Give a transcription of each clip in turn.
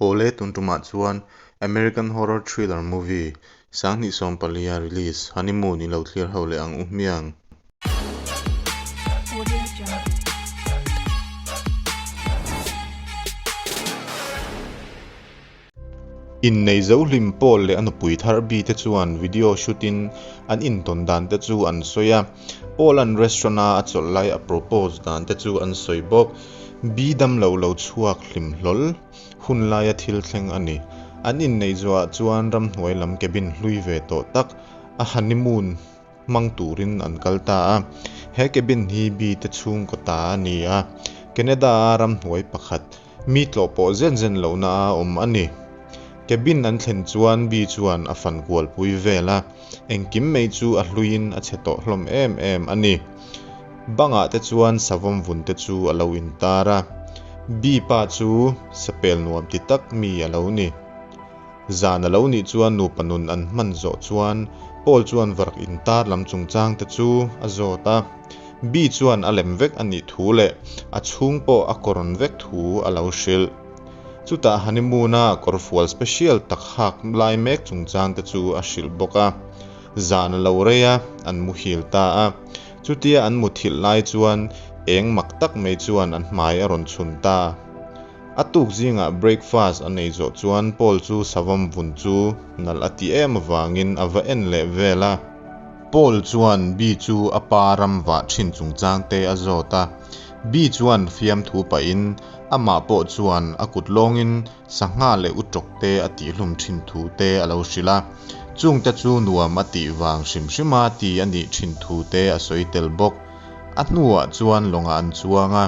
Awle tun tumah chuan American Horror Thriller Movie 2014 a release Honeymoon i lo thlir ho leh ang u hmiang. Innei zo hlim Paul leh a nupui thar Bee te chuan video shoot in an intawn dan te chu an sawi a, Paul an restaurant a a chawlh lai a propose dan te chu an sawi bawk. Bee damlo lo chhuak hlim hlawl hun laia thil thleng a ni. An inneih zuah chuan ramhnuai lam cabin hlui ve tawh tak a honeymoon hmang turin an kal ta a. He cabin hi Bee te chhungkaw ta a ni a, Canada a ramhnuai pakhat Mi tlawh pawh zen zen lohna a awm a ni. Cabin an thlen chuan Bee chuan a fan kualpui vel a, engkim mai chu a hluiin a chhe tawh hlawm em em a ni. Bangah te chuan savawm vun te chu a lo intar a, Bee pa chu sapel nuam ti tak mi a lo ni. Zan a lo nih chuan nupa nun an hman zawh chuan Paul chuan varak intar lam chungchang te chu a zawt a. Bee chuan a lem vek a nih thu leh a chhung pawh a kawrawn vek thu a lo hrilh. Chutah honeymoon-a kawrfual special tak hak lai mek chungchang te chu a hrilh bawk a. Zan a lo rei a, an muhil ta a. Chutia an muthilh lai chuan eng mak tak mai chuan an hmai a rawn chhun ta. A tuk zingah breakfast a nei zawh chuan Paul chu savawm vun chu nalh a ti em avangin a va en leh vel a. Paul chuan Bee chu a pa ram vah thin chungchang te a zawt a. Bee chuan fiamthu pahin amah pawh chuan a kut lawngin sangha leh utawk te a tihhlum thin thu te a lo hrilh a. Chungte chu nuam a tih vang hrim hrima ti a nih thin thu te a sawi tel bawk. A hnuah chuan lawngah an chuang a,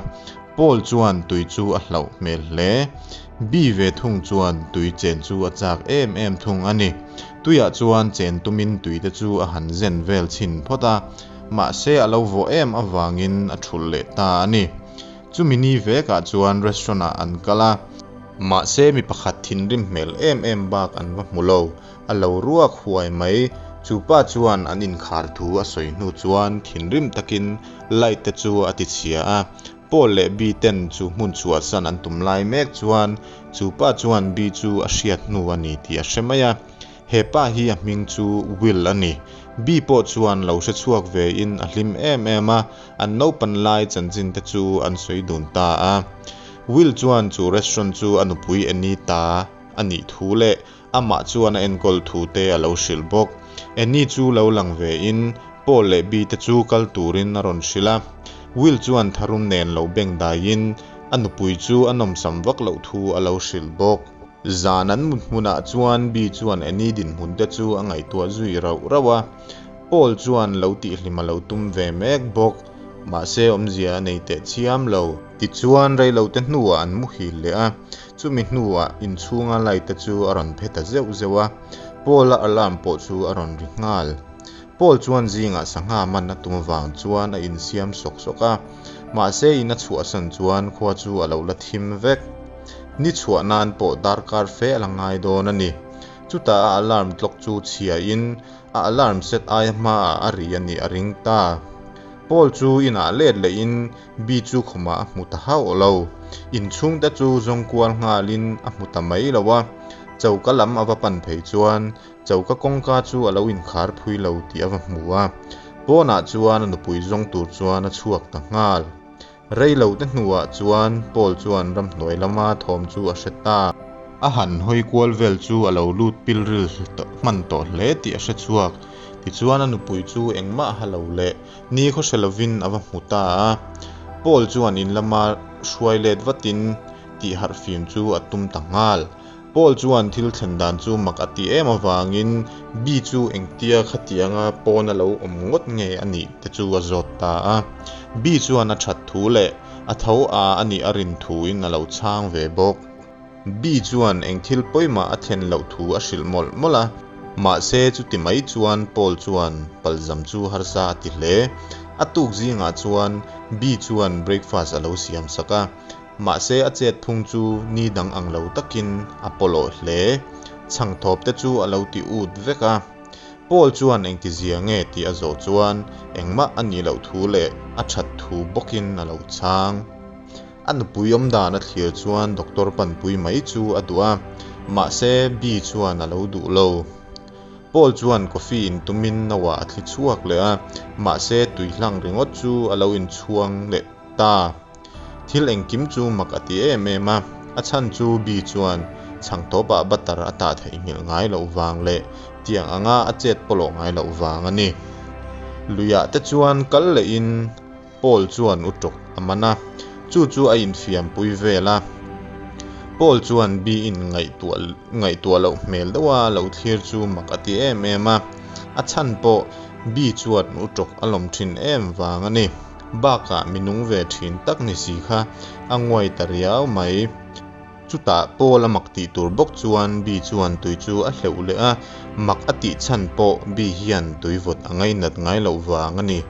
Paul chuan tui chu a hlauh hmel hle. Bee ve thung chuan tui chen chu a chak em em thung a ni. Tuiah chuan chen tumin tuite chu a han zen vel chhin phawt a, mahse a lo vawh em avangin a thulh leh ta a ni. Chumi ni vekah chuan restaurant ah an kal a. Mahse mi pakhat thinrim hmel em em bak an va hmu lo. A lo ruak huai mai. Chu pa chuan an inkhar thu a sawi hnu chuan thinrim takin light te chu a ti chhia a. Paul leh Bee ten chu hmun chhuahsan an tum lai mek chuan chu pa chuan Bee chu a hriat hnu a ni tih a hre mai a. He pa hi a hming chu Will a ni. Bee pawh chuan lo hre chhuak ve in a hlim em em a, an naupan lai chanchin te chu an sawi dun ta a. Will chuan chu restaurant chu a nupui Annie ta a nih thu leh Amah chuan a enkawl thu te a lo hrilh bawk. Annie chu lo lang ve in Paul leh Bee te chu kal turin a rawn hrilh a. Will chuan tharum nen lo beng dai in a nupui chu a nawmsam vak loh thu a lo hrilh bawk. Zan an mut hmunah chuan Bee chuan Annie dinhmun te chu a ngaihtuah zui rauh rauh a. Paul chuan lo tihhlim a lo tum ve mek bawk. Mahse awmzia a nei teh chiam lo. Tichuan reilote hnuah an muhil leh a. Chumi hnuah inchhunga light te chu a rawn phe ta zeuh zeuh a, Paul-a alarm pawh chu a rawn ri nghal. Paul chuan zingah sangha man a tum vang chuan a insiam sawk sawk a, mahse in a chhuahsan chuan khua chu a lo la thim vek. Ni chhuah nan pawh darkar fe a la ngai dawn a ni. Chutah a alarm clock chu chhiain a alarm set aia hmaah a ri a nih a ring ta. Paul chu inah let lehin Bee chu khumah a hmu ta hauh lo. Inchhungte chu zawng kual nghalin a hmu ta mai lo a. Choka lam a va pan phei chuan choka kawngka chu a lo inkhar phui lo tih a va hmu a. Pawnah chuan a nupui zawng tur chuan a chhuak ta nghal. Rei lo te hnuah chuan Paul chuan ramhnuai lama thawm chu a hre ta. A han hawi kual vel chu a lo lut pilril hman tawh hle tih a hre chhuak. Tichuan a nupui chu engmah ha lo leh Ni khaw hre lovin a va hmu ta a. Paul chuan in lama hruai let vatin tih harh fim chu a tum ta nghal. Paul chuan thil thlen dan chu mak a ti em avangin Bee chu engtia khatianga pawn a lo awm ngawt nge a nih te chu a zawt ta a. Bee chuan a that thu leh a tho a a nih a rin thuin a lo chhang ve bawk. Bee chuan eng thil pawimah a thlen loh thu a hrilh mawlh mawlh a, mahse chuti mai chuan Paul chuan palzam chu harsa a ti hle. A tuk zingah chuan Bee chuan breakfast a lo siam sak a, mahse a chet phung chu ni dang ang lo takin a pawlawh hle. Chhangthawp te chu a lo ti ut vek a. Paul chuan engtizia nge tih a zawh chuan engmah a nih loh thu leh a that thu bawkin a lo chhang. A nupui awmdan a thlir chuan doctor panpui mai chu a duh a, mahse Bee chuan a lo duh lo. Paul chuan coffee in tumin no ah a thli chhuak leh a, mahse tui hlang ringawt chu a lo inchhuang leh ta. Thil engkim chu mak a ti em em a, a chhan chu Bee chuan chhangtawpah butter a tah theihnghilh ngai loh vang leh tiang anga a chet pawlawh ngai loh vang a ni. Luiah te chuan kal lehin Paul chuan u tawk a man a, chu chu a infiampui vel a. Paul chuan Bee in ngaihtuah ngaihtuah loh hmel deuha lo thlir chu mak a ti em em a, a chhan pawh Bee chuan u tawk a lawm thin em vang a ni. Bakah mi nung ve thin tak ni si kha a nguai ta riau mai. Chutah Paul a mak tih tur bawk chuan Bee chuan tui chu a hleuh leh a, mak a tih chhan pawh Bee hian tui vawt a ngainat ngai loh vang a ni.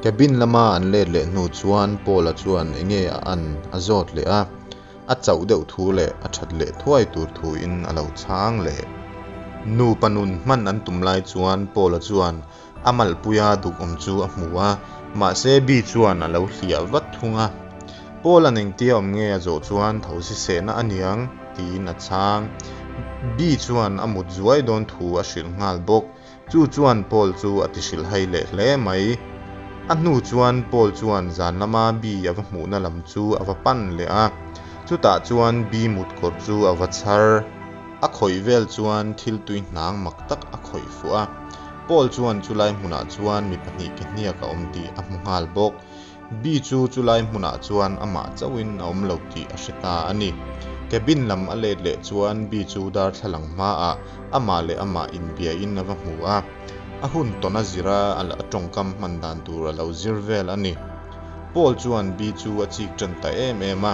Cabin lama an let leh hnu chuan Paul-a chuan enge a an a zawt leh a, a chauh deuh thu leh a that leh thuai tur thuin a lo chhang leh. Nupa nun hman an tum lai chuan Paul-a chuan A malpuia duk awm chu a hmu a, mahse Bee chuan a lo hliah vat thung a. Paul-a'n engtia awm nge a zawh chuan tho si sehna a niang tiin a chhang. Bee chuan a mut zuai dawn thu a hrilh nghal bawk. Chu chuan Paul chu a ti hrilhhai leh hle mai. A hnu chuan Paul chuan zan lama Bee a va hmuhna lam chu a va pan leh a, chutah chuan Bee mut kawr chu a va chhar. A khawih vel chuan thil tui hnang mak tak a khawih fuh a. Paul chuan chulai hmunah chuan mi pahnih ke hniak a awm tih a hmu nghal bawk. Bee chu chulai hmunah chuan amah chauhin a awm lo tih a hre ta a ni. Cabin lam a let leh chuan Bee chu darthlalang hmaah amah leh amah inbiain a va hmu a. A hun tawn a zir a, a tawngkam hman dan tur a lo zir vel a ni. Paul chuan Bee chu a chik tan ta em em a,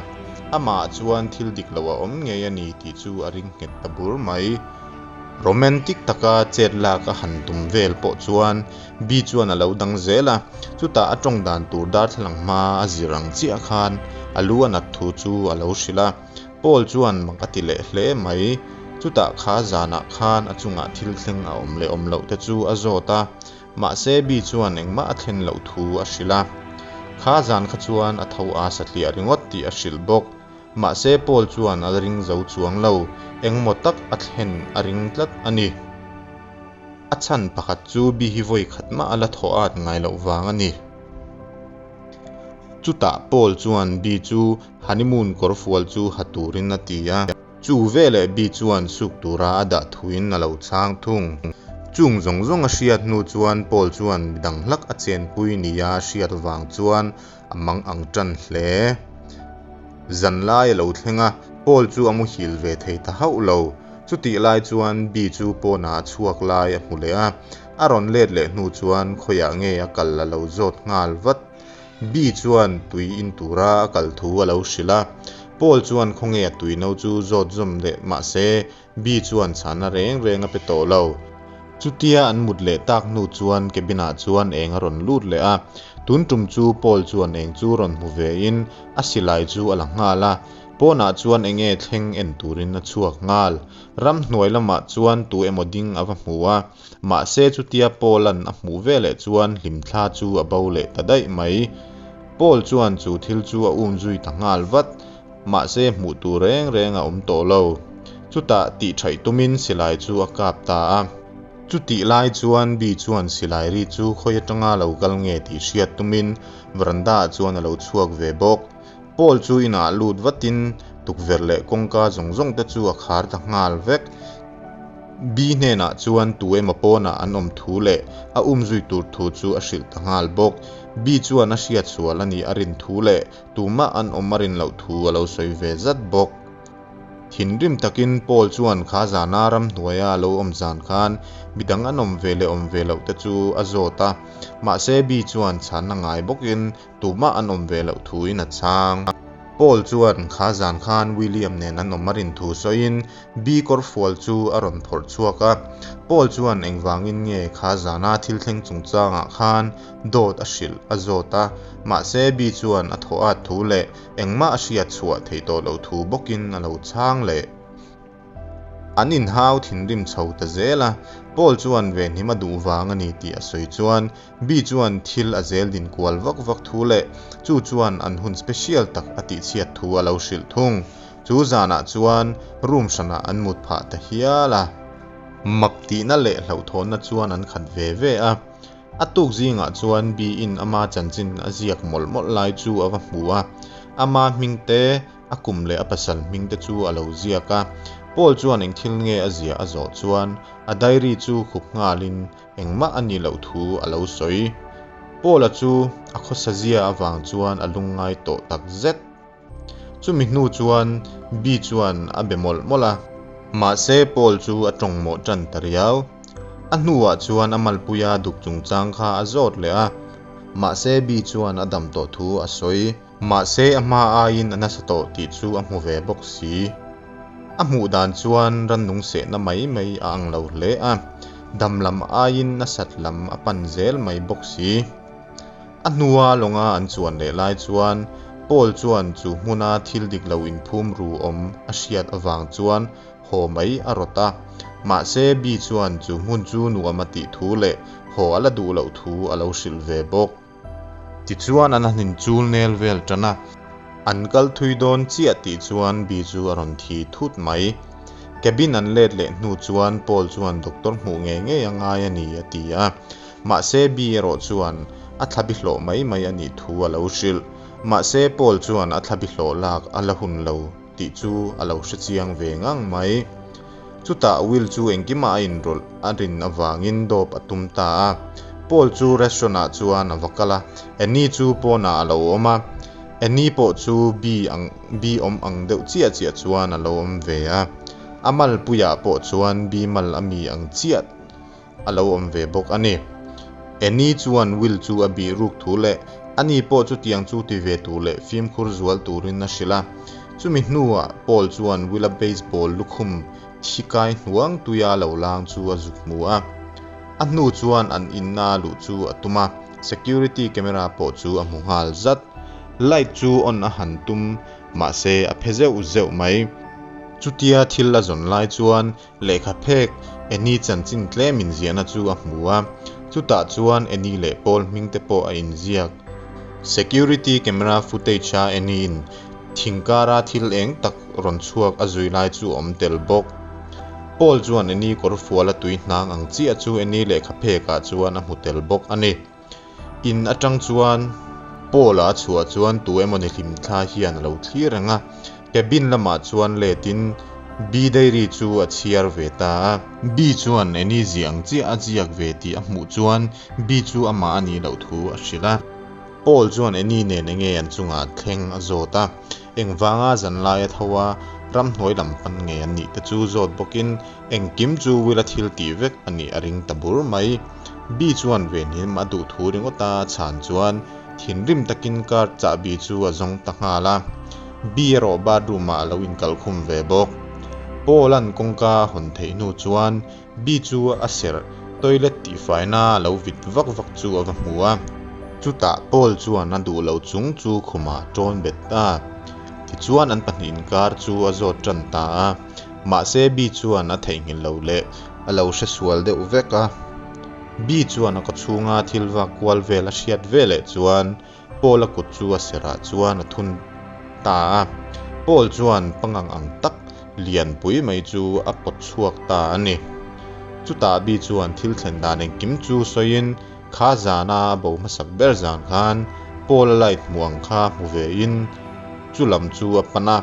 amah chuan thil dik lo a awm ngei a ni tih chu a ring nghet ta bur mai. Romantic taka chet lak a han tum vel pawh chuan Bee chuan a lo dang zel a, chutah a tawng dan tur darthlalang hma a zir ang chiah khan a lu a nat thu chu a lo hrilh a. Paul chuan mak a ti leh hle mai. Chutah kha zanah khan a chungah thil thleng a awm leh awm loh te chu a zawt a, mahse Bee chuan engmah a thlen loh thu a hrilh a. Kha zan kha chuan a tho a satliah ringawt tih a hrilh bawk. Mahse Paul chuan a ring zo chuang lo, engmaw tak a thlen a ring tlat a ni. A chhan pakhat chu Bee hi vawi khat mah a la thaw at ngai loh vang a ni. Chutah Paul chuan Bee chu honeymoon kawrfual chu ha turin a ti a. Chu veleh Bee chuan suk tura a dah thuin a lo chhang thung. Chung zawng zawng a hriat hnu chuan Paul chuan midang hlak a chenpui nia a hriat vang chuan a mang ang tan hle. Zan lai a lo thleng a, Paul chu a muhil ve thei ta hauh lo. Chutih lai chuan Bee chu pawnah a chhuak lai a hmu leh a, a rawn let leh hnu chuan khawiah nge a kal a lo zawt nghal vat. Bee chuan tui in tura a kal thu a lo hrilh a, Paul chuan khawnge a tui no chu zawt zawm leh mahse Bee chuan chhana reng reng a pe tawh lo. Chutia an mut leh tak hnu chuan cabin ah chuan eng a rawn lut leh a, tun tum chu Paul chuan eng chu rawn hmu ve in a silai chu a la nghal a, pawnah chuan enge thleng en turin a chhuak nghal. Ramhnuai lamah chuan tu emaw ding a va hmu a, mahse chutia Paul an a hmuh veleh chuan hlimthla chu a bo leh ta daih mai. Paul chuan chu thil chu a um zui ta nghal vat. Mahse hmuh tur reng reng a awm tawh lo. Chutah tih thaih tumin silai chu a kap ta a. Chutih lai chuan Bee chuan silai ri chu khawi atanga lo kal nge tih hriat tumin veranda ah chuan a lo chhuak ve bawk. Paul chu inah lut vatin tukverh leh kawngka zawng zawng te chu a khar ta nghal vek. Bee hnenah chuan tu emaw pawnah an awm thu leh a umzui tur thu chu a hrilh ta nghal bawk. Bee chuan a hriat sual a nih a rin thu leh Tumah an awm a rin loh thu a lo sawi ve zat bawk. Thinrim takin Paul chuan kha zana ramhnuaia a lo awm zan khan midang an awm ve leh awm ve loh te chu a zawt a, mahse Bee chuan chhanna ngai bawkin tumah an awm ve loh thuin a chhang. Paul chuan kha zan khan William nen an awm a rin thu sawiin Bee kawrfual chu a rawn phawrh chhuak a. Paul chuan engvangin nge kha zana thil thleng chungchangah khan dawt a hrilh a zawt a, mahse Bee chuan a thaw at thu leh engmah a hriat chhuah theih tawh loh thu bawkin a lo chhang leh. An inhau thinrim chho ta zel a, Paul chuan venhim a duh vang a ni tih a sawi chuan Bee chuan thil a zel din kual vak vak thu leh chu chuan an hun special tak a tihchhiat thu a lo hrilh thung. Chu zanah chuan room hranah an mut phah ta hial a. Mak tihna leh hlauhthawnna chuan an khat ve ve a. A tuk zingah chuan Bee-in ama chanchin a ziak mawlh mawlh lai chu a va hmu a, ama hming te, a kum leh a pasal hming te chu a lo ziak a. Paul chuan eng thil nge a ziah a zawh chuan a diary chu khup nghalin engmah a nih loh thu a lo sawi. Paul-a chu a khawsa zia avang chuan a lungngai tawh tak zet. Chumi hnu chuan Bee chuan a be mawlh mawlh a. Mahse Paul chu a tawng mawh tan ta riau. A hnuah chuan a malpuia duk chungchang kha a zawt leh a. Mahse Bee chuan a dam tawh thu a sawi. Mahse a hma aiin a nasa tawh tih chu a hmu ve bawk si. A hmuh dan chuan rannung sehna mai mai a ang lo hle a, dam lam aiin nasat lam a pan zel mai bawk si. A hnua lawnga an chuan leh lai chuan Paul chuan chu hmuna thil dik lo inphum ru awm a hriat avang chuan haw mai a rawt a. Mahse Bee chuan chu hmun chu nuam a tih thu leh haw a la duh loh thu a lo hrilh ve bawk. Tichuan an han inchul nel vel tan a, an kal thui dawn chiah tih chuan Bee chu a rawn thi thut mai. Cabin an let leh hnu chuan Paul chuan doctor hmuh ngei ngei a ngai a ni a ti a. Mahse Bee erawh chuan a thlabi hlawh mai mai a nih thu a lo hrilh. Mahse Paul chuan a thlabi hlawh lak a la hun lo tih chu a lo hre chiang ve ngang mai. Chutah Will chu engkimah a inrawlh a rin avangin dawp a tum ta a. Paul chu restaurant ah chuan a va kal a, Annie chu pawnah a lo awm a. Annie pawh chu Bee ang Bee awm ang deuh chiah chiah chuan a lo awm ve a. A malpuiah pawh chuan Bee mal a mi ang chiah a lo awm ve bawk a ni. Annie chuan Will chu a bih ruk thu leh ani pawh chutiang chu ti ve tur leh fimkhur zual turin a hrilh a. Chumi hnuah Paul chuan Will-a baseball lukhum thi kai hnuang tuia lo lang chu a zuk hmu a. A hnu chuan an inna luh chu a tum a, security camera pawh chu a hmu nghal zat. Light chu on a han tum mahse a phe zeuh zeuh mai. Chutia thil a zawn lai chuan Lehkha phek Annie chanchin tlem inziahna chu a hmu a, chutah chuan Annie leh Paul hming te pawh a inziak. Security camera footage a Annie in thing kara thil eng tak rawn chhuak a zui lai chu a awm tel bawk. Paul chuan Annie kawr fual a tui hnang ang chiah chu Annie lehkha phekah chuan a hmu tel bawk a ni. In atang chuan Paul-a a chhuah chuan tu emawni hlimthla hian a lo thlir reng a, cabin lamah chuan letin Bee diary chu a chhiar ve ta a. Bee chuan Annie ziah ang chiah a ziak ve tih a hmuh chuan Bee chu amah a nih loh thu a hrilh a. Paul chuan Annie nen enge an chungah thleng a zawt a, engvanga zanlai a tho a, ramhnuai lam pan nge an nih te chu zawt bawkin Engkim chu Will-a thil tih vek a nih a ring ta bur mai. Bee chuan venhim a duh thu ringawt a chhan chuan thinrim takin car chahbi chu a zawng ta nghal a. Bee erawh bathroom ah a lo inkalkhum ve bawk. Paul-a'n kawngka a hawn theih hnu chuan Bee chu a serh toilet tihfaina a lo vit vak vak chu a va hmu a. Chutah Paul chuan a duh loh chung chu khumah ṭawn bet ta. Tichuan an pahnih inkar chu a zawt ṭan ta a. Mahse Bee chuan a theihnghilh lo leh a lo hre sual deuh vek a. Bee chuan a kawchhunga thil vak kual vel a hriat veleh chuan Paul-a kut chu a serah chuan a thun ta a. Paul chuan pangang ang tak lianpui mai chu a pawt chhuak ta a ni. Chutah Bee chuan thil thlen dan engkim chu sawiin kha zana a bo hmasak ber zan khan Paul-a light hmuh ang kha hmu vein chu lam chu a pan a.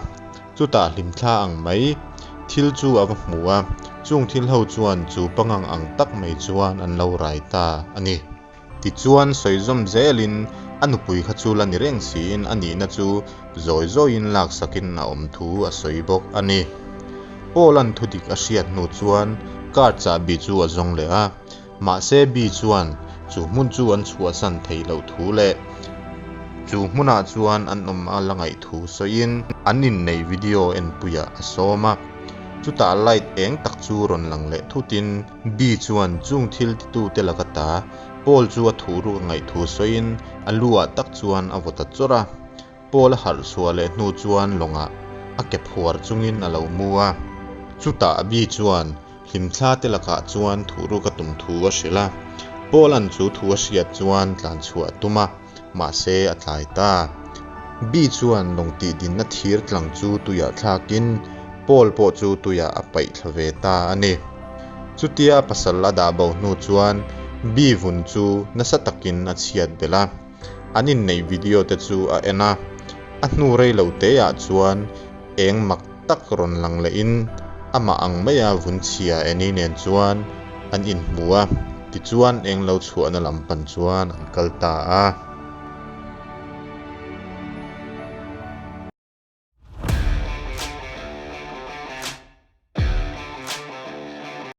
Chutah hlimthla ang mai thil chu a va hmu a, chung thil ho chuan chu pangang ang tak mai chuan an lo rai ta a ni. Tichuan sawi zawm zelin a nupui kha chu la ni reng siin a nihna chu zawi zawiin laksakin a awm thu a sawi bawk a ni. Paul-a'n thudik a hriat hnu chuan car chahbi chu a zawng leh a, Mahse Bee chuan chu hmun chu an chhuahsan theih loh thu leh chu hmunah chuan an awm a la ngaih thu sawiin an inneih video enpuiah a sawm a. Chutah light eng tak chu rawn lang leh thutin Bee chuan chung thil titute laka ta Paul chu a thuh ruk a ngaih thu sawiin a lu ah tak chuan a vaw ta chawrh a. Paul a harh chhuah leh hnu chuan lawngah a ke phuar chungin a lo mu a. Chutah Bee chuan hlimthla te lakah chuan thuhruk a tum thu a hrilh a. Paul-a'n chu thu a hriat chuan tlanchhuah a tum a, mahse a tlai ta. Bee chuan lawng tihdinna thir tlang chu tuiah thlakin Paul pawh chu tuiah a paih thla ve ta a ni. Chutia a pasal a dah bo hnu chuan Bee vun chu nasa takin a chhiat belh a. An inneih video te chu a en a, a hnu rei lo teah chuan eng mak tak rawn lang lehin amah ang maia vun chhia Annie nen chuan an inhmu a, tichuan eng lo chhuahna lam pan chuan an kal ta a.